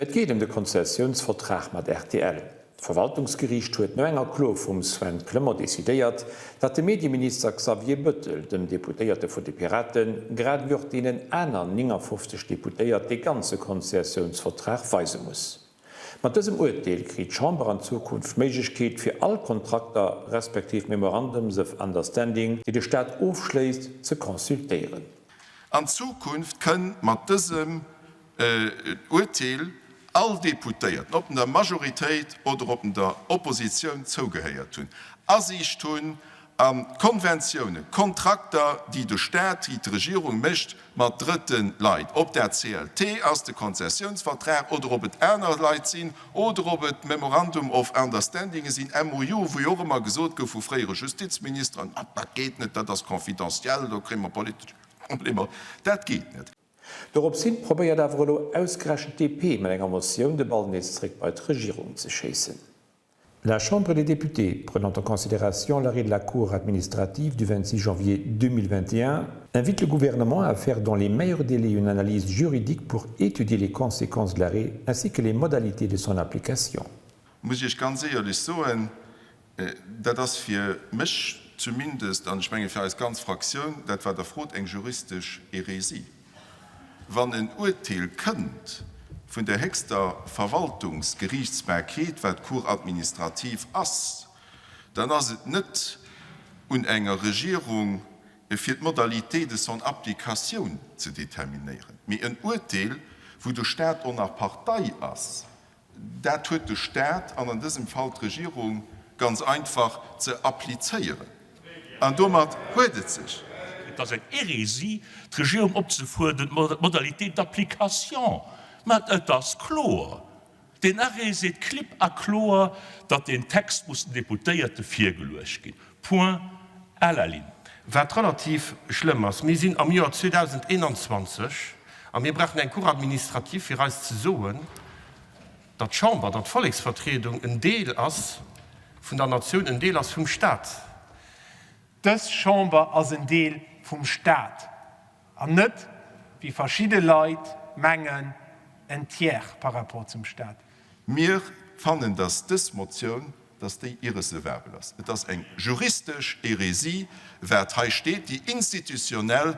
Et geet ëm de Konzessiounsvertrag mat rtl. D'Verwaltungsgeriicht huet no enger Klo vum Sven Clement decidéiert, datt de Medieminister Xavier Bettel dem Deputéierte vun de Piraten, grad ewéi och deenen aner 59 Deputéiert dee ganze Konzessiounsvertrag weise muss. Mat dësem Urteel kritt d'Chamber an Zukunft d'Méiglechkeet, fir all Kontrakter respektiv Memorandums of Understanding, déi de Staat ofschléisst, ze consultéieren. An Zukunft kënn mat dësem Urteel all Deputéierten, ob en der Majoritéit oder ob en der Oppositioun zougehéiert hunn, Asiicht hunn an d'Konventiounen, d'Kontrakter, déi de Staat, déi d'Regierung mécht mat drëtte Leit, ob dat CLT ass, de Konzessiounsvertrag, oder ob et aner Leit sinn, oder ob et Memorandum of Understandinge sinn, MOU, wou jo och ëmmer gesot gouf vu fréiere Justizministeren, Dat geet net, dat ass confidentiel, do kréie mer politesch Problemer. Dat geet net. Dorops hin probéiert awer elo ausgerechent d'DP mat enger Motioun de Ball nees zréck bei d'Regierung ze schéissen. La Chambre des députés, prenant en considération l'arrêt de la Cour administrative du 26 janvier 2021, invite le gouvernement à faire dans les meilleurs délais une analyse juridique pour étudier les conséquences de l'arrêt ainsi que les modalités de son application. Muss ech Iech ganz éierlech soen, Dat ass fir mech zumindest, an ech menge fir eis ganz Fraktioun, dat wat Der frot, eng juristesch Hérésie. Wann en Uerteel kënnt vun der héchster Verwaltungsgeriichtsbarkeet, wat d'Cour administrative ass, dann ass et net un enger Regierung, fir d'Modalités de son application ze determinéieren, mee en Uerteel, wou de Stat och nach Partei ass, Dat huet de Staat, an an dësem Fall d'Regierung, ganz einfach ze applizéieren. An domat huet et sech. Et ass eng Hérésie, d'Regierung opzefuerderen, d'Modalités d'application. Mä et ass kloer, deen Arrêt seet klipp a kloer, datt deen Text muss den Deputéierte virgeluecht ginn. Point à la ligne. Wat relativ schlëmm ass, mir sinn am Joer 2021 a mir brauchen eng Cour administrative, fir eis ze soen, datt d'Chamber, datt d'Volleksvertriedung en Deel ass vun der Natioun, en Deel ass vum Stat. Dës Chamber ass en Deel vum Stat an net, wéi verschidde Leit mengen, en Tiers par rapport zum Stat. Mir fannen, dass dës Motioun, dass déi irrecevabel ass. Et ass eng juristesch Hérésie, wat hei steet, déi institutionnel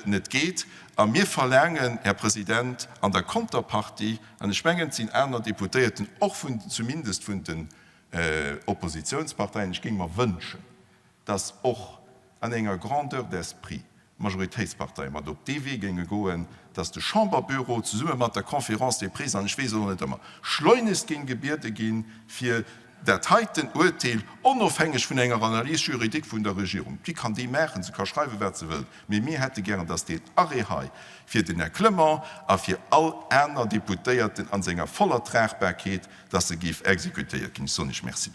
net geet. A mir verlaangen, Här President, an der Konterpartie, an ech mengen, et sinn aner Deputéierten och vun, zumindest vun den Oppositionsparteien, ech géing mer wënschen, dass och an enger Grandeur d'esprit d'Majoritéitsparteie mat op dee Wee géinge goen, dass de Chamberbüro zesumme mat der Conférence des Présidents, an ech weess och net ëmmer, schleunegst géing gebiede ginn, fir dat heiten Uerteel, onofhängeg vun enger Analyse juridique vun der Regierung, déi kann déi maachen, se ka schreiwen, wat se wëllt, mee mir hätte gären, dass deen Arrêt hei fir den Här Clement a fir all aner Deputéierten an senger voller Tragbarkeet, dass e géif exekutéiert ginn. Ech soen Iech Merci.